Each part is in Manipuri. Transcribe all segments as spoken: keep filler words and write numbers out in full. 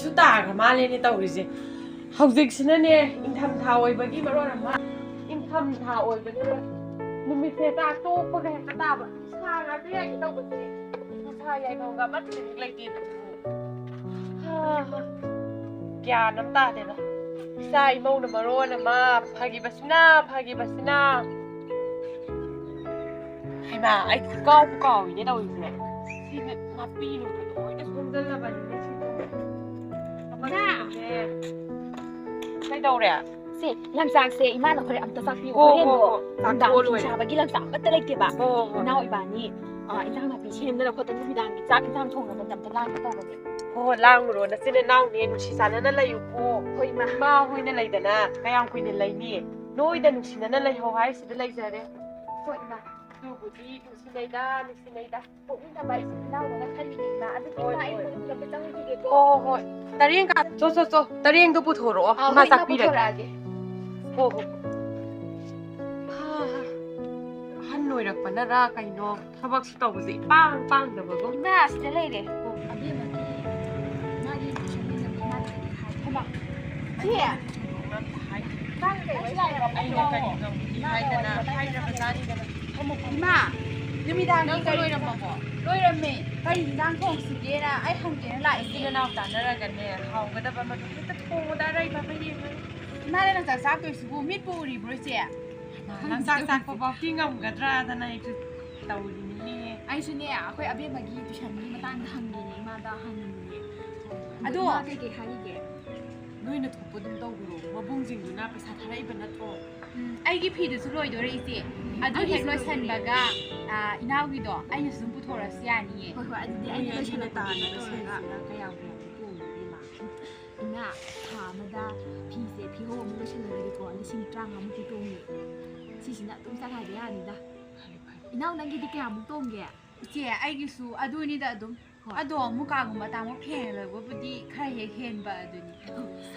ꯁꯨ ꯇꯥꯈ꯭ꯔ ꯃꯥꯜꯂꯦꯅꯦ ꯇꯧꯔꯤꯁꯦ꯫ ꯍꯧꯖꯤꯛꯁꯤꯅꯅꯦ ꯏꯪꯊꯝꯊꯥ ꯑꯣꯏꯕꯒꯤ ꯃꯔꯣꯟ ꯑꯃ, ꯏꯪꯊꯝꯊꯥ ꯑꯣꯏꯕꯒꯤ ꯅꯨꯃꯤꯠꯁꯦ ꯆꯥꯛ ꯇꯣꯛꯄꯒ ꯍꯦꯛꯇ ꯇꯥꯕ꯫ ꯏꯁꯥ ꯉꯥꯛꯇ ꯌꯥꯏꯒꯦ ꯇꯧꯕꯁꯦ ꯅꯨꯡꯁꯥ ꯌꯥꯏꯐꯝꯒ ꯑꯃꯠꯇ ꯍꯦꯛ ꯂꯩꯇꯦ꯫ ꯍꯥ, ꯒ꯭ꯌꯥꯟ ꯑꯃ ꯇꯥꯗꯦꯗ꯫ ꯏꯆꯥ ꯏꯃꯧꯅ ꯃꯔꯣꯟ ꯑꯃ ꯐꯈꯤꯕꯁꯤꯅ, ꯐꯈꯤꯕꯁꯤꯅ꯫ ꯍꯩꯃꯥ, ꯑꯩ ꯀꯥꯎꯕꯨ ꯀꯥꯎꯏꯅꯦ ꯇꯧꯔꯤꯁꯦ꯫ ꯁꯤꯅ ꯅꯥꯄꯤ ꯅꯨꯡꯄꯤ ꯂꯣꯏꯅ ꯁꯣꯡꯖꯜꯂꯕꯅꯤꯅꯦ ꯁꯤꯕꯨ꯫ ꯏꯃꯥ! ꯀꯩꯗꯧꯔꯦ? ꯁꯦ, ꯂꯪꯆꯥꯛꯁꯦ ꯏꯃꯥꯅ ꯍꯣꯔꯦꯟ ꯑꯝꯇ ꯆꯥꯛꯄꯤꯌꯨ꯫ ꯍꯣ, ꯍꯣ, ꯍꯣꯔꯦꯟꯗꯣ ꯍꯣ. ꯅꯨꯡꯗꯥꯡ ꯆꯥꯛꯇꯣꯛꯑ ꯐꯤ ꯂꯣꯏꯔꯦ꯫ ꯁꯥꯕꯒꯤ ꯂꯪꯆꯥꯛ ꯑꯃꯠꯇ ꯂꯩꯇꯦꯕ꯫ ꯍꯣ, ꯍꯣ, ꯍꯣ. ꯏꯅꯥꯎ ꯏꯕꯥꯅꯤ, ꯑ, ꯏꯟꯖꯥꯡ ꯅꯥꯄꯤ ꯁꯦꯝꯗꯅ ꯈꯣꯠꯇꯅ ꯅꯨꯃꯤꯗꯥꯡꯒꯤ ꯆꯥꯛ ꯏꯟꯖꯥꯡ ꯊꯣꯡꯅꯕ ꯑꯝꯇ ꯂꯥꯡꯒꯦ ꯇꯧꯕꯅꯦ꯫ ꯍꯣ, ꯍꯣ, ꯂꯥꯡꯉꯨꯔꯣ꯫ ꯅꯆꯤꯟ ꯅꯅꯥꯎꯅꯦ, ꯅꯨꯡꯁꯤ ꯆꯥꯟꯅꯅ ꯂꯩꯌꯨꯀꯣ꯫ ꯍꯣꯏ, ꯏꯃꯥ꯫ ꯏꯃꯥ ꯍꯣꯏꯅ ꯂꯩꯗꯅ ꯀꯌꯥꯝ ꯀꯨꯏꯅ ꯂꯩꯅꯤ? ꯅꯣꯏꯗ ꯅꯨꯡꯁꯤꯅꯅ ꯂꯩꯍꯧ ꯍꯥꯏꯁꯤꯗ ꯂꯩꯖꯔꯦ꯫ ꯍꯣꯏ, ꯏꯃꯥ꯫ ꯑꯗꯨꯕꯨꯗꯤ ꯅꯨꯡꯁꯤꯅꯩꯗ, ꯅꯨꯡꯁꯤꯅꯩꯗ꯫ ꯄꯣꯛꯃꯤꯟꯅꯕ ꯍꯥꯏꯁꯤ ꯏꯅꯥꯎꯅ ꯈꯜꯂꯤꯅꯦ, ꯏꯃꯥ꯫ ꯑꯗꯨꯗꯤ ꯍꯣꯏ, ꯏꯃꯥ, ꯑꯩ ꯍꯣꯏ꯫ ꯃꯅꯨꯡꯗ ꯑꯝꯇ ꯆꯪꯉꯨꯈꯤꯒꯦꯀꯣ꯫ ꯍꯣ, ꯍꯣ, ꯍꯣꯏ꯫ ꯇꯔꯦꯡ ꯀꯥ-, ꯆꯣ, ꯆꯣ, ꯆꯣ꯫ ꯇꯔꯦꯡꯗꯣ ꯄꯨꯊꯣꯔꯛꯑꯣ꯫ ꯑꯥ, ꯏꯃꯥ ꯍꯣꯏ, ꯏꯃꯥ, ꯆꯥꯛꯄꯤꯔꯒꯦ꯫ ꯄꯨꯊꯣꯔꯛꯑꯒꯦ꯫ ꯍꯣ, ꯍꯣ꯫ ꯍꯥ, ꯍꯥ꯫ ꯑꯍꯟ ꯑꯣꯏꯔꯛꯄꯅꯔꯥ ꯀꯩꯅꯣ, ꯊꯕꯛꯁꯨ ꯇꯧꯕꯁꯦ ꯏꯄꯥꯡ ꯄꯥꯡꯗꯕꯒꯨꯝ꯫ ꯏꯃꯥ, ꯑꯁꯤꯗ ꯂꯩꯔꯦ꯫ ꯑꯣ, ꯑꯕꯦꯝꯃꯒꯤ ꯃꯥꯒꯤ ꯇꯨꯏꯁꯟꯒꯤ ꯆꯠꯄ ꯏꯃꯥꯗ ꯍꯥꯏ-, ꯍꯩꯃꯥ꯫ ꯆꯦ! ꯅꯪ ꯀꯩ ꯋꯥꯔꯤ ꯁꯥꯟꯅꯔꯝꯃꯤꯅꯣ? ꯑꯩꯅ ꯀꯔꯤ ꯉꯝꯒꯅꯤ ꯍꯥꯏꯗꯅ ꯍꯥꯏꯔꯕꯖꯥꯠꯅꯤꯗꯅ꯫ ꯏꯃꯥ, ꯅꯨꯃꯤꯗꯥꯡꯒꯤ ꯅꯪ ꯀꯔꯤ ꯂꯣꯏꯔꯝꯃꯕꯣ? ꯂꯣꯏꯔꯝꯃꯦ꯫ ꯀꯔꯤ ꯏꯟꯖꯥꯡ ꯊꯣꯡꯁꯤꯒꯦꯅ ꯑꯩ ꯍꯪꯒꯦꯅ ꯂꯥꯛꯏꯅꯦ꯫ ꯏꯆꯤꯟ ꯏꯅꯥꯎ ꯇꯥꯟꯅꯔꯒꯅꯦ, ꯍꯥꯎꯒꯗꯕ ꯑꯃꯗꯣ ꯍꯦꯛꯇ ꯊꯣꯡꯉꯨꯗ, ꯑꯔꯩꯕ ꯑꯃ ꯌꯦꯡꯉꯒ꯫ ꯏꯃꯥꯅ ꯂꯪꯆꯥꯛ ꯆꯥꯛꯇꯣꯏꯁꯤꯕꯨ ꯃꯤꯠꯄꯨ ꯎꯔꯤꯕ꯭ꯔꯣ, ꯏꯆꯦ? ꯂꯪꯆꯥꯛ ꯆꯥꯛꯄ ꯐꯥꯎꯗꯤ ꯉꯝꯒꯗ꯭ꯔꯥꯗꯅ ꯑꯩꯁꯨ ꯇꯧꯔꯤꯅꯤꯅꯦ꯫ ꯑꯩꯁꯨꯅꯦ, ꯑꯩꯈꯣꯏ ꯑꯕꯦꯝꯃꯒꯤ ꯇꯨꯏꯁꯟꯒꯤ ꯃꯇꯥꯡꯗ ꯍꯪꯒꯦꯅ ꯏꯃꯥꯗ ꯍꯪꯉꯤꯅꯦ꯫ ꯑꯗꯣ ꯑꯗꯣ ꯏꯃꯥ ꯀꯩꯀꯩ ꯍꯥꯏꯔꯤꯒꯦ? ꯅꯣꯏꯅ ꯊꯣꯛꯄ ꯑꯗꯨꯝ ꯇꯧꯕꯤꯔꯣ, ꯃꯕꯨꯡꯁꯤꯡꯗꯨꯅ ꯄꯩꯁꯥ ꯊꯥꯔꯛꯏꯕ ꯅꯠꯇ꯭ꯔꯣ? ꯎꯝ, ꯑꯩꯒꯤ ꯐꯤꯗꯨꯁꯨ ꯂꯣꯏꯗꯣꯔꯦ, ꯏꯆꯦ꯫ ꯑꯗꯨ ꯑꯩꯒꯤꯁꯨ ꯍꯦꯛ ꯂꯣꯏꯗꯣꯔꯦ꯫ ꯂꯣꯏꯁꯟꯕꯒ, ꯑꯥ, ꯏꯅꯥꯎꯒꯤꯗꯣ ꯑꯩꯅꯁꯨ ꯑꯗꯨꯝ ꯄꯨꯊꯣꯔꯛꯑꯁꯨ ꯌꯥꯅꯤꯌꯦ꯫ ꯍꯣꯏ, ꯍꯣꯏ, ꯑꯗꯨꯗꯤ ꯃꯣꯏ ꯑꯩꯅ ꯑꯅꯤꯅ ꯂꯣꯏꯁꯜꯂꯛꯄꯗꯨꯒ ꯇꯥꯔꯤꯕ ꯇꯧꯔꯒ꯫ ꯁꯦꯜꯁꯤꯅ ꯀꯌꯥꯝ ꯀꯌꯥꯝꯗꯤ ꯇꯣꯡꯉꯤꯒꯦ, ꯏꯃꯥ? ꯏꯃꯥ, ꯊꯥ ꯑꯃꯗ ꯐꯤꯁꯦ, ꯐꯤꯍꯧ ꯑꯃ ꯂꯣꯏꯁꯜꯂꯒꯗꯤꯀꯣ, ꯂꯤꯁꯤꯡ ꯇꯔꯥꯃꯉꯥꯃꯨꯛꯇꯤ ꯇꯣꯡꯉꯦ꯫ ꯁꯤꯁꯤꯅ ꯑꯗꯨꯝ ꯆꯂꯥꯏꯕ ꯌꯥꯅꯤꯗ꯫ ꯐꯔꯦ, ꯐꯔꯦ꯫ ꯏꯅꯥꯎ, ꯅꯪꯒꯤꯗꯤ ꯀꯌꯥꯃꯨꯛ ꯇꯣꯡꯒꯦ? ꯏꯆꯦ, ꯑꯩꯒꯤꯁꯨ ꯑꯗꯨꯅꯤꯗ ꯑꯗꯨꯝ꯫ ꯍꯣꯏ꯫ ꯑꯗꯣ ꯃꯨꯀꯥꯒꯨꯝꯕ ꯑꯇꯥꯡꯕ ꯐꯦꯟꯂꯒꯕꯨꯗꯤ ꯈꯔ ꯍꯦꯛ ꯍꯦꯟꯕ ꯑꯗꯨꯅꯤ꯫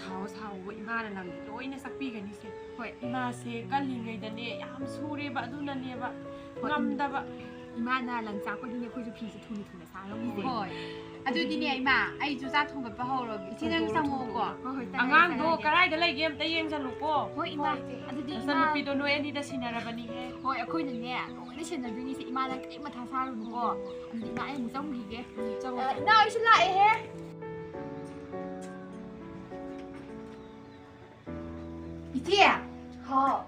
ꯁꯥꯎ, ꯁꯥꯎ, ꯏꯃꯥꯅ ꯅꯪꯒꯤ ꯂꯣꯏꯅ ꯆꯥꯛꯄꯤꯒꯅꯤꯁꯦ꯫ ꯍꯣꯏ꯫ ꯏꯃꯥꯁꯦ ꯀꯜꯂꯤꯉꯩꯗꯅꯦ ꯌꯥꯝ ꯁꯨꯔꯦꯕ, ꯑꯗꯨꯅꯅꯦꯕ ꯍꯣꯏ, ꯏꯃꯥ꯫ ꯉꯝꯗꯕ꯫ ꯏꯃꯥꯅ ꯂꯪ ꯆꯥꯛꯄꯒꯤꯅꯦ ꯑꯩꯈꯣꯏꯁꯨ ꯐꯤꯁꯦ ꯊꯨꯅ ꯊꯨꯅ ꯁꯥ ꯉꯝꯃꯤꯁꯦ꯫ ꯍꯣꯏ꯫ ꯑꯗꯨꯗꯤꯅꯦ, ꯏꯃꯥ, ꯑꯩꯁꯨ ꯆꯥꯛ ꯊꯣꯡꯒꯠꯄ ꯍꯧꯔꯒꯦ꯫ ꯏꯆꯦ, ꯅꯪ ꯆꯪꯉꯛꯑꯣꯀꯣ꯫ ꯍꯣꯏ, ꯍꯣꯏ, ꯆꯪꯉꯦ, ꯑꯉꯥꯡꯗꯣ ꯆꯪꯉꯦ꯫ ꯀꯗꯥꯏꯗ ꯂꯩꯒꯦ ꯑꯝꯇ ꯌꯦꯡꯁꯜꯂꯨꯀꯣ꯫ ꯍꯣꯏ, ꯏꯃꯥ꯫ ꯍꯣꯏ, ꯏꯆꯦ꯫ ꯑꯗꯨꯗꯤ ꯏꯃꯥ꯫ ꯅꯆꯟꯅꯨꯄꯤꯗꯣ ꯅꯣꯏ ꯑꯅꯤꯗ ꯁꯤꯟꯅꯔꯕꯅꯤꯍꯦ꯫ ꯍꯣꯏ, ꯑꯩꯈꯣꯏꯅꯅꯦ ꯂꯣꯏꯅ ꯁꯦꯟꯅꯗꯣꯏꯅꯤꯁꯦ꯫ ꯏꯃꯥ, ꯅꯪ ꯀꯔꯤꯝ ꯃꯊꯥ ꯁꯥꯔꯨꯅꯨꯀꯣ꯫ ꯑꯗꯨꯗꯤ ꯏꯃꯥ, ꯑꯩ ꯑꯃꯨꯛ ꯆꯪꯈꯤꯒꯦ꯫ ꯎꯝ, ꯆꯪꯉꯣ, ꯑ, ꯆꯪꯉꯣ꯫ ꯏꯅꯥꯎ, ꯑꯩꯁꯨ ꯂꯥꯛꯑꯦꯍꯦ꯫ ꯏꯆꯦ! ꯍꯥꯎ꯫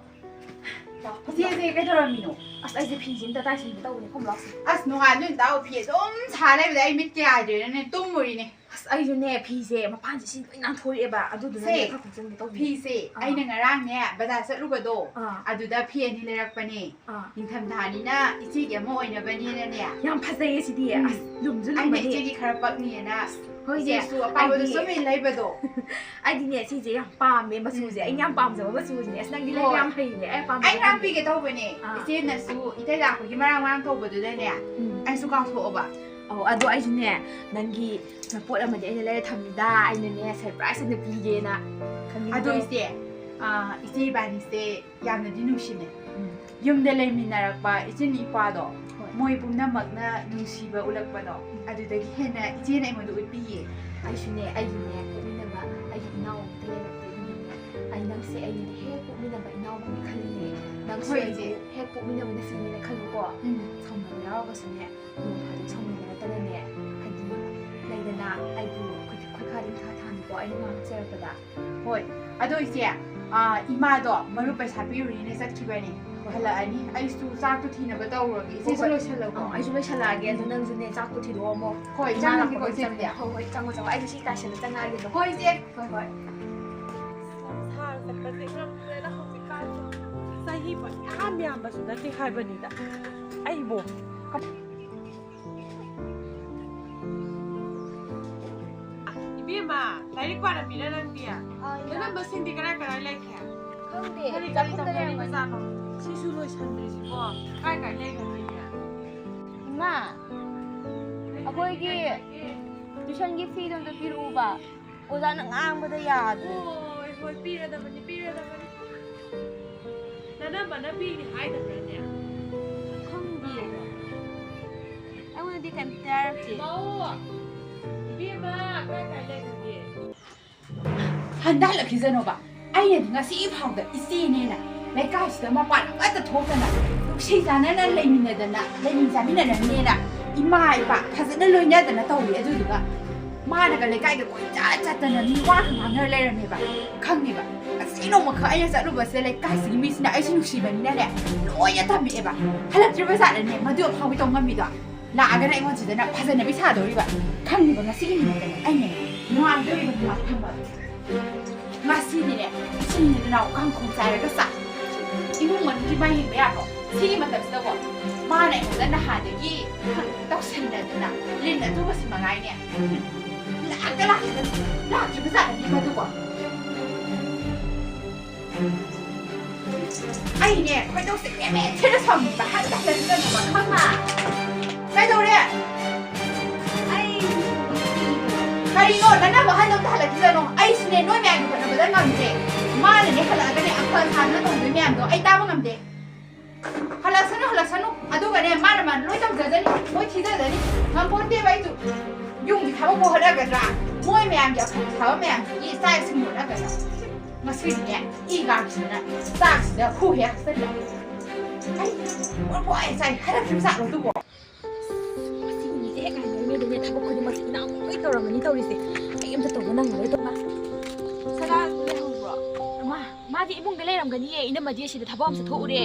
ꯏꯆꯦꯁꯦ ꯀꯩꯗꯧꯔꯝꯃꯤꯅꯣ? ꯑꯁ, ꯑꯩꯁꯦ ꯐꯤꯁꯦ ꯑꯝꯇ ꯇꯥꯏꯁꯤꯟꯒꯦ ꯇꯧꯕꯅꯦ, ꯈꯣꯝ ꯂꯥꯛꯁꯦ꯫ ꯑꯁ, ꯅꯣꯡꯉꯥꯟꯕꯗꯩ ꯅꯨꯃꯤꯠ ꯇꯥꯕ ꯐꯤ ꯑꯗꯨꯝ ꯁꯥ ꯂꯩꯕꯗ ꯑꯩ ꯃꯤꯠ ꯀ ꯌꯥꯗ꯭ꯔꯦꯅꯅꯦ ꯇꯨꯝꯃꯨꯔꯤꯅꯦ꯫ ꯑꯁ, ꯑꯩꯁꯨꯅꯦ ꯐꯤꯁꯦ ꯃꯄꯥꯟꯁꯦ ꯁꯤ ꯂꯣꯏ ꯅꯥꯟꯊꯣꯔꯛꯑꯦꯕ, ꯑꯗꯨꯗꯨꯅꯅꯦ ꯁꯦ, ꯈꯔ ꯈꯣꯝꯖꯤꯟꯒꯦ ꯇꯧꯕꯅꯦ꯫ ꯐꯤꯁꯦ ꯑꯥ꯫ ꯑꯩꯅ ꯉꯔꯥꯡꯅꯦ ꯕꯖꯥꯔ ꯆꯠꯂꯨꯕꯗꯣ, ꯑꯥ꯫ ꯑꯗꯨꯗ ꯐꯤ ꯑꯅꯤ ꯂꯩꯔꯛꯄꯅꯦ꯫ ꯑꯥ꯫ ꯅꯤꯡꯊꯝꯊꯥꯅꯤꯅ ꯏꯆꯦꯒꯤ ꯑꯃ ꯑꯣꯏꯅꯕꯅꯦꯅꯅꯦ꯫ ꯌꯥꯝ ꯐꯖꯩꯌꯦ ꯁꯤꯗꯤ꯫ ꯎꯝ꯫ ꯑꯁ, ꯂꯨꯝꯁꯨ ꯑꯩꯅ ꯂꯨꯝꯃꯅꯤ꯫ ꯏꯆꯦꯒꯤ ꯈꯔ ꯄꯛꯅꯤꯅ ꯍꯣꯏ, ꯏꯆꯦꯁꯨ ꯑꯄꯥꯝꯕꯗꯣ ꯑꯩꯗꯤ ꯁꯨꯝ ꯏꯜ ꯂꯩꯕꯗꯣ꯫ ꯑꯩꯗꯤꯅꯦ, ꯁꯤꯁꯦ ꯌꯥꯝ ꯄꯥꯝꯃꯦ, ꯃꯆꯨꯁꯦ꯫ ꯎꯝ꯫ ꯑꯩꯅ ꯌꯥꯝ ꯄꯥꯝꯖꯕ ꯃꯆꯨꯁꯤꯅꯦ꯫ ꯑꯁ, ꯅꯪꯗꯤ ꯂꯩꯕ ꯍꯣꯏ꯫ ꯌꯥꯝ ꯍꯩꯅꯦ꯫ ꯑꯩ ꯑꯄꯥꯝꯕ ꯑꯩ ꯉꯔꯥꯡ ꯄꯤꯒꯦ ꯇꯧꯕꯅꯦ꯫ ꯑꯥ꯫ ꯏꯆꯦꯅꯁꯨ ꯏꯇꯩ ꯂꯥꯛꯄꯒꯤ ꯃꯔꯥꯡ ꯃꯔꯥꯡ ꯇꯧꯕꯗꯨꯗꯅꯦ, ꯎꯝ꯫ ꯑꯩꯁꯨ ꯀꯥꯎꯊꯣꯛꯑꯕ꯫ ꯑꯧ, ꯑꯗꯣ ꯑꯩꯁꯨꯅꯦ, ꯅꯪꯒꯤ ꯄꯣꯠ ꯑꯃꯗꯤ ꯑꯩꯅ ꯂꯩꯔ ꯊꯝꯃꯤꯗ, ꯑꯩꯅꯅꯦ surprise ꯑꯣꯏꯅ ꯄꯤꯒꯦꯅ ꯈꯟꯕꯤꯕꯗꯣ꯫ ꯑꯗꯣ ꯏꯆꯦ, ꯑꯥ, ꯏꯆꯦ ꯏꯕꯥꯅꯤꯁꯦ ꯌꯥꯝꯅꯗꯤ ꯅꯨꯡꯁꯤꯅꯩ꯫ ꯎꯝ꯫ ꯌꯨꯝꯗ ꯂꯩꯃꯤꯟꯅꯔꯛꯄ ꯏꯆꯤꯟ ꯏꯄ꯭ꯋꯥꯗꯣ, ꯍꯣꯏ꯫ ꯃꯣꯏ ꯄꯨꯝꯅꯃꯛꯅ ꯅꯨꯡꯁꯤꯕ ꯎꯠꯂꯛꯄꯗꯣ, ꯎꯝ꯫ ꯑꯗꯨꯗꯒꯤ ꯍꯦꯟꯅ ꯏꯆꯦꯅ ꯑꯩꯉꯣꯟꯗ ꯎꯠꯄꯤꯌꯦ꯫ ꯑꯩꯁꯨꯅꯦ, ꯑꯩꯒꯤꯅꯦ, ꯄꯣꯛꯃꯤꯟꯅꯕ ꯑꯩꯒꯤ ꯏꯅꯥꯎ ꯑꯃꯇ ꯂꯩꯔꯛꯇꯦ, ꯑꯗꯨꯅꯅꯦ, ꯑꯩ ꯅꯪꯁꯦ ꯑꯩꯅꯅꯦ ꯍꯦꯛ ꯄꯣꯛꯃꯤꯟꯅꯕ ꯏꯅꯥꯎꯒꯨꯝꯅ ꯈꯜꯂꯤꯅꯦ꯫ ꯅꯪꯁꯨ ꯍꯣꯏ, ꯑꯩꯕꯨ ꯏꯆꯦ꯫ ꯍꯦꯛ ꯄꯣꯛꯃꯤꯟꯅꯕ ꯅꯆꯤꯟꯅꯦꯅ ꯈꯜꯂꯨꯀꯣ꯫ ꯎꯝ꯫ ꯁꯥꯎꯅꯕ ꯌꯥꯎꯔꯒꯁꯨꯅꯦ, ꯅꯣꯡ ꯐꯥꯗꯣꯛ ꯁꯥꯎꯅꯕ ꯅꯠꯇꯅꯅꯦ, ꯍꯥꯏꯗꯤ, ꯂꯩꯗꯅ, ꯑꯩꯕꯨ ꯈꯨꯠ-, ꯈꯨꯠꯈꯥꯗꯤ ꯊꯥ ꯊꯥꯅꯤꯀꯣ, ꯑꯩꯅ ꯉꯥꯡ ꯆꯩꯔꯛꯄꯗ꯫ ꯍꯣꯏ, ꯑꯗꯣ ꯏꯆꯦ, ꯑꯥ, ꯏꯃꯥꯗꯣ ꯃꯔꯨꯞ ꯄꯩꯁꯥ ꯄꯤꯔꯨꯅꯤꯅ ꯆꯠꯈꯤꯕꯅꯦ꯫ ꯍꯣꯏ꯫ ꯍꯜꯂꯛꯑꯅꯤ꯫ ꯑꯩꯁꯨ ꯆꯥꯛꯇꯣ ꯊꯤꯅꯕ ꯇꯧꯔꯒꯦ꯫ ꯏꯆꯦꯁꯨ ꯍꯣꯏ, ꯍꯣꯏ꯫ ꯂꯣꯏꯁꯜꯂꯛꯑꯣ꯫ ꯑꯥ, ꯑꯩꯁꯨ ꯂꯣꯏꯁꯜꯂꯛꯑꯒꯦ꯫ ꯑꯗꯣ ꯅꯪꯁꯨꯅꯦ, ꯆꯥꯛꯇꯣ ꯊꯤꯗꯣꯛꯑꯝꯃꯣ꯫ ꯍꯣꯏ, ꯏꯃꯥ ꯆꯪꯉꯒꯦꯀꯣ, ꯂꯥꯛꯄꯒ ꯏꯆꯦ, ꯑꯗꯨꯗꯤ꯫ ꯆꯪꯉꯦ꯫ ꯍꯣꯏ, ꯍꯣꯏ, ꯆꯪꯉꯣ, ꯆꯪꯉꯣ꯫ ꯑꯩꯁꯨ ꯁꯤ ꯇꯥꯏꯁꯟꯕ ꯆꯪꯉꯛꯑꯒꯦ ꯑꯗꯣ꯫ ꯍꯣꯏ, ꯏꯆꯦ꯫ ꯍꯣꯏ, ꯍꯣꯏ꯫ ꯁꯪꯁꯥꯔ ꯆꯠꯄꯁꯦ ꯉꯝꯗ꯭ꯔꯦꯗ ꯍꯧꯖꯤꯛꯀꯥꯟꯁꯦ꯫ ꯆꯍꯤ ꯄꯪꯌꯥꯝ ꯌꯥꯝꯕꯁꯨ ꯅꯠꯇꯦ ꯍꯥꯏꯕꯅꯤꯗ꯫ ꯑꯩꯕꯨ꯫ ꯏꯕꯦꯝꯃ, ꯂꯥꯏꯔꯤꯛ ꯄꯥꯔꯝꯃꯤꯔ ꯅꯪꯗꯤ? ꯑꯥ, ꯏꯃꯥ꯫ ꯅꯅꯝꯃꯁꯤꯡꯗꯤ ꯀꯔꯥꯏ ꯀꯔꯥꯏ ꯂꯩꯈ꯭ꯔꯦ? ꯈꯪꯗꯦ, ꯀꯔꯤ ꯀꯔꯤ ꯆꯥꯛꯈꯨꯝꯗ ꯇꯧꯅꯔꯤꯕ ꯂꯩꯔꯝꯒꯅꯤ꯫ ꯖꯥꯠꯅꯣ? ꯁꯤꯁꯨ ꯂꯣꯏꯁꯟꯗ꯭ꯔꯤꯁꯤꯕꯣ? ꯀꯥꯏ ꯀꯥꯏ ꯂꯩꯈ꯭ꯔꯒꯦꯅꯦ? ꯏꯃꯥ, ꯑꯩꯈꯣꯏꯒꯤ ꯀꯔꯤ ꯀꯔꯤ ꯂꯩꯈ꯭ꯔꯒꯦ? Tuitionꯒꯤ feeꯗꯣ ꯑꯝꯇ ꯄꯤꯔꯛꯎꯕ꯫ ꯑꯣꯖꯥꯅ ꯉꯥꯡꯕꯗ ꯌꯥꯗ꯭ꯔꯦ꯫ ꯍꯣꯏ, ꯍꯣꯏ, ꯄꯤꯔꯗꯕꯅꯤ, ꯄꯤꯔꯗꯕꯅꯤ꯫ ꯅꯅꯝꯃꯅ ꯄꯤꯅꯤ ꯍꯥꯏꯗꯕ꯭ꯔꯅꯦ? ꯈꯪꯗꯤꯌꯦ꯫ ꯑꯩꯉꯣꯟꯗꯗꯤ ꯀꯩꯝꯇ ꯍꯥꯏꯔꯛꯇꯦ꯫ ꯃꯧ! ꯏꯕꯦꯝꯃ, ꯀꯥꯏ ꯀꯥꯏ ꯂꯩꯈ꯭ꯔꯒꯦ? ꯍꯟꯗ ꯍꯜꯂꯛꯈꯤꯁꯅꯣꯕ꯫ ꯑꯩꯅꯗꯤ ꯉꯁꯤ ꯐꯥꯎꯗ ꯏꯆꯦꯅꯦꯅ ꯂꯩꯀꯥꯏꯁꯤꯗ ꯃꯄꯥꯟ ꯑꯃꯠꯇ ꯊꯣꯛꯇꯅ ꯅꯨꯡꯁꯤ ꯆꯥꯟꯅꯅ ꯂꯩꯃꯤꯟꯅꯗꯅ, ꯂꯩꯃꯤꯟ ꯆꯥꯃꯤꯟꯅꯔꯝꯅꯦꯅ ꯏꯃꯥ ꯏꯄꯥ ꯐꯖꯅ ꯂꯣꯏꯅꯗꯅ ꯇꯧꯔꯤ꯫ ꯑꯗꯨꯗꯨꯒ ꯃꯥꯅꯒ ꯂꯩꯀꯥꯏꯗ ꯀꯣꯏꯆꯠ ꯆꯠꯇꯅ ꯃꯤ ꯋꯥ ꯉꯥꯡꯅꯔ ꯂꯩꯔꯝꯃꯦꯕ꯫ ꯈꯪꯉꯦꯕ꯫ ꯉꯁꯤ ꯅꯣꯡꯃꯈꯛ ꯑꯩꯅ ꯆꯠꯂꯨꯕꯁꯦ ꯂꯩꯀꯥꯏꯁꯤꯒꯤ ꯃꯤꯁꯤꯅ ꯑꯩꯁꯦ ꯅꯨꯡꯁꯤꯕꯅꯤꯅꯅꯦ ꯂꯣꯏꯅ ꯇꯝꯃꯛꯑꯦꯕ꯫ ꯍꯜꯂꯛꯇ꯭ꯔꯤꯕ ꯖꯥꯠꯂꯅꯦ ꯃꯗꯨ ꯑꯐꯥꯎꯕꯤ ꯇꯧ ꯉꯝꯃꯤꯗꯣ꯫ ꯂꯥꯛꯑꯒꯅ ꯑꯩꯉꯣꯟꯁꯤꯗꯅ ꯐꯖꯅꯕꯤ ꯁꯥꯗꯧꯔꯤꯕ꯫ ꯈꯪꯉꯤꯕ ꯉꯁꯤꯒꯤ ꯅꯨꯃꯤꯠꯇꯅꯦ ꯑꯩꯅꯦ ꯅꯨꯡꯉꯥꯏꯗꯧꯔꯤꯕ ꯅꯨꯡꯉꯥꯏ ꯐꯪꯕ꯫ ꯉꯁꯤꯗꯤꯅꯦ ꯏꯆꯤꯟ ꯏꯅꯥꯎ ꯀꯥꯡꯈꯣꯡ ꯆꯥꯏꯔꯒ ꯆꯥ꯫ ꯏꯃꯨꯡ ꯃꯅꯨꯡꯒꯤ ꯃꯥꯏ ꯌꯦꯡꯕ ꯌꯥꯕ꯭ꯔꯣ? ꯁꯤꯒꯤ ꯃꯇꯝꯁꯤꯗꯀꯣ ꯃꯥꯅ ꯑꯩꯉꯣꯟꯗ ꯅꯍꯥꯟꯗꯒꯤ ꯇꯧꯁꯟꯅꯗꯅ ꯂꯤꯟ ꯑꯇꯨꯕꯁꯤ ꯃꯉꯥꯏꯅꯦ꯫ ꯂꯥꯛꯇ ꯂꯥꯛꯇ ꯂꯥꯛꯇ꯭ꯔꯤꯕ ꯖꯥꯠꯅꯤ ꯃꯗꯨꯀꯣ꯫ ꯑꯩꯅꯦ ꯈꯣꯏꯗꯧꯁꯦ ꯃꯦꯃꯦ ꯊꯤꯅ ꯁꯥꯎꯅꯤꯡꯕ ꯍꯟꯗꯛꯇꯅꯤꯗꯅ ꯈꯪꯉ꯫ ꯀꯩꯗꯧꯔꯦ? ꯑꯩ ꯀꯔꯤꯅꯣ? ꯅꯅꯝ ꯑꯍꯟꯗꯣ ꯑꯝꯇ ꯍꯜꯂꯛꯈꯤꯁꯅꯣ꯫ ꯑꯩꯁꯨꯅꯦ ꯅꯣꯏ ꯃꯌꯥꯝꯒꯤ ꯍꯣꯠꯅꯕꯗ ꯉꯝꯗ꯭ꯔꯦ꯫ ꯃꯥꯅꯅꯦ ꯍꯜꯂꯛꯑꯒꯅꯦ ꯑꯐ ꯁꯥꯗꯅ ꯇꯧꯗꯣꯏ ꯃꯌꯥꯝꯗꯣ ꯑꯩ ꯇꯥꯕ ꯉꯝꯗꯦ꯫ ꯍꯜꯂꯛꯁꯅꯨ, ꯍꯜꯂꯛꯁꯅꯨ꯫ ꯑꯗꯨꯒꯅꯦ ꯃꯥꯅ ꯃꯥꯅ ꯂꯣꯏ ꯇꯧꯖꯖꯅꯤ, ꯂꯣꯏ ꯊꯤꯖꯖꯅꯤ꯫ ꯉꯝꯄꯣꯟꯇꯦꯕ ꯑꯩꯁꯨ꯫ ꯌꯨꯝꯒꯤ ꯊꯕꯛꯄꯨ ꯍꯣꯠꯅꯒꯗ꯭ꯔꯥ? ꯃꯣꯏ ꯃꯌꯥꯝꯒꯤ ꯑꯐ ꯁꯥꯕ ꯃꯌꯥꯝꯁꯤꯒꯤ ꯆꯥꯛ ꯏꯁꯤꯡ ꯍꯣꯠꯅꯒꯗ꯭ꯔꯥ? ꯉꯁꯤꯗꯤꯅꯦ ꯏ ꯀꯥꯕꯁꯤꯅ ꯆꯥꯛꯁꯤꯗ ꯈꯨ ꯍꯦꯛ ꯍꯥꯞꯆꯜꯂꯦ꯫ ꯑꯩ ꯄꯣꯛ ꯄꯣꯛ ꯍꯦꯛ ꯆꯥꯏ꯫ ꯍꯜꯂꯛꯇ꯭ꯔꯤꯕ ꯖꯥꯠꯂꯣ ꯑꯗꯨꯕꯣ? ꯃꯁꯤꯒꯤ ꯃꯤꯁꯦ ꯍꯦꯛ ꯉꯥꯏꯅꯔꯤꯉꯩꯗꯅꯦ ꯊꯕꯛ ꯈꯨꯗꯤꯡꯃꯛꯁꯦ ꯏꯅꯥꯎ ꯂꯣꯏ ꯇꯧꯔꯝꯃꯅꯤ ꯇꯧꯔꯤꯁꯦ꯫ ꯑꯩ ꯑꯝꯇ ꯇꯧꯕ ꯅꯪꯉꯔꯣꯏ ꯇꯧꯃ꯫ ꯁꯅꯥ ꯂꯩꯍꯧꯕ꯭ꯔꯣ? ꯃꯥ, ꯃꯥꯗꯤ ꯏꯃꯨꯡꯗ ꯂꯩꯔꯝꯒꯅꯤꯌꯦ꯫ ꯏꯅꯝꯃꯗꯤ ꯁꯤꯗ ꯊꯕꯛ ꯑꯃ ꯆꯠꯊꯣꯛꯎꯔꯦ꯫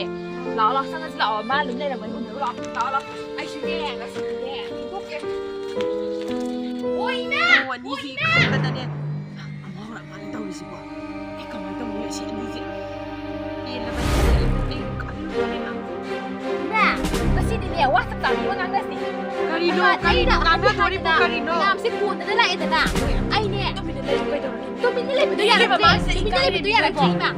ꯂꯥꯛꯑꯣ, ꯂꯥꯛꯑꯣ, ꯆꯪꯉꯁꯤ ꯂꯥꯛꯑꯣ꯫ ꯃꯥ ꯑꯗꯨꯝ ꯂꯩꯔꯝꯒꯅꯤ ꯏꯃꯨꯡꯗ꯫ ꯂꯥꯛꯑꯣ, ꯂꯥꯛꯑꯣ, ꯂꯥꯛꯑꯣ꯫ ꯑꯩꯁꯨꯅꯦ ꯉꯁꯤꯗꯤꯅꯦ ꯊꯣꯛꯀꯦ꯫ ꯑꯣ, ꯏꯃꯥ! ꯅꯪ ꯑꯅꯤꯁꯤ ꯑꯣ, ꯏꯃꯥ! ꯈꯛꯇꯗꯅꯦ꯫ ꯑꯃ ꯍꯧꯔꯛ ꯃꯥꯜꯂꯦ ꯇꯧꯔꯤꯁꯤꯕꯣ꯫ ꯑꯩ ꯀꯃꯥꯏꯅ ꯇꯧꯅꯤ ꯁꯤ ꯑꯅꯤꯁꯦ? ꯄꯦꯜꯂꯕꯅꯤ꯫ ꯑꯩ ꯀꯞꯅꯤꯡꯕꯅ꯫ ꯏꯃꯥ, ꯉꯁꯤꯗꯤꯅꯦ ꯋꯥ ꯆꯞ ꯆꯥꯕꯤ ꯋꯥ ꯉꯥꯡꯅꯁꯤ꯫ ꯀꯔꯤꯅꯣ? ꯑꯃ ꯀꯔꯤꯅꯣ? ꯑꯩꯅ ꯉꯥꯡꯅꯗꯣꯔꯤꯕꯨ ꯍꯥꯏꯗꯅ ꯀꯔꯤꯅꯣ? ꯃꯌꯥꯝꯁꯦ ꯀꯣꯟꯗꯅ ꯂꯥꯛꯑꯦꯗꯅ꯫ ꯑꯩꯅꯦ ꯇꯨꯃꯤꯟꯅ ꯂꯩꯕꯗꯣ ꯌꯥꯔꯛꯇ꯭ꯔꯦ꯫ ꯇꯨꯃꯤꯟꯅ ꯂꯩꯕꯗꯣ ꯌꯥꯔꯛꯇ꯭ꯔꯦ, ꯏꯃꯥ꯫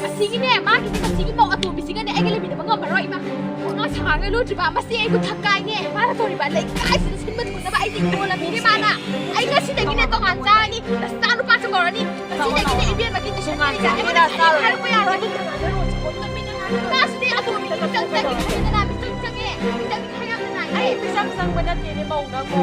ꯑꯁꯤꯒꯤꯅꯦ, ꯃꯥꯒꯤꯅꯦ, ꯃꯁꯤꯒꯤ ꯃꯧ ꯑꯇꯣꯝꯕꯤꯁꯤꯒꯅꯦ ꯑꯩꯒ ꯂꯩꯃꯤꯟꯅꯕ ꯉꯝꯃꯔꯣꯏ, ꯏꯃꯥ꯫ ꯋꯥꯉꯥꯡ ꯁꯉꯥꯡꯒ ꯂꯣꯟꯗ꯭ꯔꯤꯕ ꯃꯁꯤ ꯑꯩꯕꯨ ꯊꯛꯀꯥꯏꯅꯦ꯫ ꯃꯥꯅ ꯇꯧꯔꯤꯕ ꯂꯩꯀꯥꯏꯁꯤꯗ ꯁꯤꯟꯕ ꯊꯨꯡꯅꯕ ꯑꯩꯁꯦ ꯌꯣꯜꯂꯝꯃꯤꯅꯦ ꯃꯥꯅ꯫ ꯑꯩ ꯉꯁꯤꯗꯒꯤꯅꯦ ꯇꯣꯉꯥꯟ ꯆꯥꯔꯅꯤ꯫ ꯅꯆꯥꯅꯨꯄꯥꯁꯨ ꯀꯧꯔꯅꯤ꯫ ꯉꯁꯤꯗꯒꯤꯅꯦ ꯏꯕꯦꯝꯃꯒꯤ ꯇꯨꯏꯁꯟ ꯇꯣꯉꯥꯟ ꯀꯔꯤ ꯀꯔꯥ ꯑꯩꯉꯣꯟꯗ ꯆꯥꯔꯣꯏ꯫ ꯍꯥꯏꯔꯛꯄ ꯌꯥꯔꯣꯏ꯫ ꯃꯥꯁꯤꯗꯤ ꯑꯇꯣꯝꯕꯤꯒꯤ ꯃꯤꯆꯪ ꯆꯪꯉꯦ ꯈꯪꯉꯦꯗꯅ, ꯃꯤꯆꯪ ꯆꯪꯉꯦ꯫ ꯃꯤꯆꯪ ꯈꯥꯏꯔꯛꯇꯅ ꯑꯩ ꯃꯤꯆꯪ ꯆꯪꯕ ꯅꯠꯇꯦꯅꯦ, ꯃꯧ ꯅꯪꯕꯣ꯫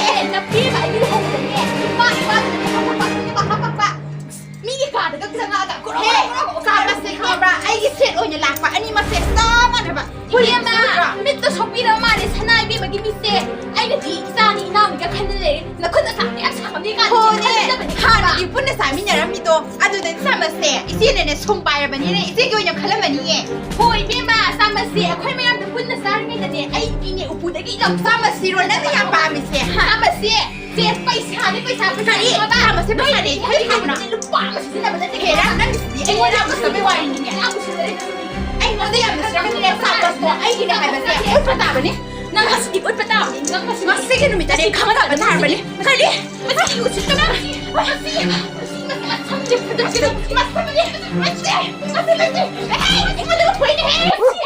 ꯅꯨꯄꯤ ꯑꯃ ꯑꯩꯒꯤ ꯂꯨꯍꯣꯡꯕꯗꯅꯦ, ꯅꯨꯄꯥ ꯏꯄꯥꯗꯨꯅꯅꯦ ꯍꯥꯄꯛꯄ, ꯍꯥꯄꯛꯄ, ꯍꯥꯄꯛꯄ꯫ ꯃꯤꯒꯤ ꯀꯥꯗꯒ ꯆꯪꯉꯛꯑꯒ ꯀꯣꯔꯣ, ꯍꯦ, ꯀꯣꯔꯣ, ꯀꯣꯔꯣ, ꯀꯣꯔꯣ꯫ ꯆꯥꯕꯁꯦ ꯈꯪꯕ꯭ꯔꯥ? ꯑꯩꯒꯤ ꯁꯦꯠ ꯑꯣꯏꯅ ꯂꯥꯛꯄ ꯑꯅꯤꯃꯛꯁꯦ ꯆꯞ ꯃꯥꯟꯅꯕ꯫ ꯏꯕꯦꯝꯃ, ꯐꯨꯔꯤꯠꯁꯨ ꯅꯠꯇ꯭ꯔꯣ? ꯃꯤꯠꯇꯣ ꯁꯣꯛꯄꯤꯔꯕ ꯃꯥꯜꯂꯦ ꯁꯅꯥ ꯏꯕꯦꯝꯃꯒꯤ ꯃꯤꯠꯁꯦ꯫ ꯑꯩꯅꯗꯤ ꯏꯆꯥꯅꯤ ꯏꯅꯥꯎꯅꯤꯒ ꯈꯟꯗꯅ ꯂꯩꯔꯦ꯫ ꯅꯈꯨꯠ ꯑꯁꯥꯡꯕꯤ ꯌꯥꯝ ꯁꯥꯡꯉꯝꯅꯤ ꯀꯥꯏꯅ ꯍꯣꯅꯦ, ꯈꯟꯖꯕꯅꯦ ꯈꯪꯕ꯭ꯔꯥ? ꯍꯥꯟꯅꯗꯤ ꯄꯨꯟꯅ ꯆꯥꯃꯤꯟꯅꯔꯝꯃꯤꯗꯣ, ꯑꯗꯨꯗꯗꯤ ꯆꯥꯃꯁꯁꯦ ꯏꯆꯦꯅꯅꯦ ꯁꯨꯝ ꯄꯥꯏꯔꯕꯅꯤꯅꯦ, ꯏꯆꯦꯒꯤ ꯑꯣꯏꯅ ꯈꯜꯂꯝꯃꯅꯤꯌꯦ꯫ ꯍꯣꯏ ꯏꯕꯦꯝꯃ, ꯆꯥꯃꯁꯁꯦ ꯑꯩꯈꯣꯏ ꯃꯌꯥꯝꯗ ꯄꯨꯟꯅ ꯆꯥꯔꯤꯉꯩꯗꯅꯦ ꯑꯩꯗꯤꯅꯦ ꯎꯄꯨꯗꯒꯤ ꯂꯧ ꯆꯥꯃꯁꯁꯤꯔꯣ ꯅꯪꯅ ꯌꯥꯝ ꯄꯥꯝꯃꯤꯁꯦ, ꯍꯥ? ꯆꯥꯃꯁꯁꯦ ꯆꯦ, ꯄꯩꯁꯥꯅꯦ, ꯄꯩꯁꯥ, ꯄꯩꯁꯥ ꯀꯔꯤ? ꯂꯨꯄꯥ꯫ ꯆꯥꯃꯁꯁꯦ ꯄꯩꯁꯥꯅꯦ? ꯅꯣꯏ ꯀꯔꯤ ꯈꯪꯕ꯭ꯔꯥ? ꯂꯨꯄꯥ ꯑꯃ ꯁꯤꯖꯤꯟꯅꯕ ꯅꯠꯇꯦ꯫ ꯍꯦꯔꯥ, ꯅꯪꯒꯤꯁꯤꯗꯤ ꯑꯩꯉꯣꯟꯗ ꯌꯥꯝꯅ ꯁꯤꯖꯤꯟꯅꯕꯩ ꯋꯥꯔꯤꯅꯤꯅꯦ꯫ ꯌꯥꯝ ꯁꯤꯖꯤꯟꯅꯔꯦ꯫ ꯑꯩꯉꯣꯟꯗ ꯌꯥꯝꯅ ꯁꯤꯖꯤꯟꯅꯕꯅꯤꯅꯦ꯫ ꯆꯥꯃꯁꯇꯣ ꯑꯩꯒꯤꯅꯦ ꯍꯥꯏꯕꯁꯦ ꯎꯠꯄ ꯇꯥꯕꯅꯤ꯫ ꯅꯪ ꯉꯁꯤꯗꯤ ꯎꯠꯄ ꯇꯥꯕꯅꯤ꯫ ꯅꯪ ꯉꯁꯤ ꯉꯁꯤꯒꯤ ꯅꯨꯃꯤꯠꯇꯗꯤ ꯈꯪꯗꯕ ꯇꯥꯔꯕꯅꯤ꯫ ꯀꯔꯤ? ꯉꯁꯤꯗꯤ ꯎꯠꯁꯤꯟꯕ ꯇꯥꯕꯅꯤ꯫ ꯉꯁꯤ, ꯉꯁꯤ, ꯉꯁꯤ ꯃꯁꯝꯁꯦ ꯐꯨꯗꯠꯀꯗꯕꯅꯤ꯫ ꯃꯁꯝꯁꯦ, ꯃꯁꯤ, ꯃꯁꯤ, ꯃꯁꯤ꯫ ꯑꯦ, ꯑꯩꯉꯣꯟꯗ ꯎꯠꯄꯩꯅꯦꯍꯦ꯫ ꯃꯁꯤ꯫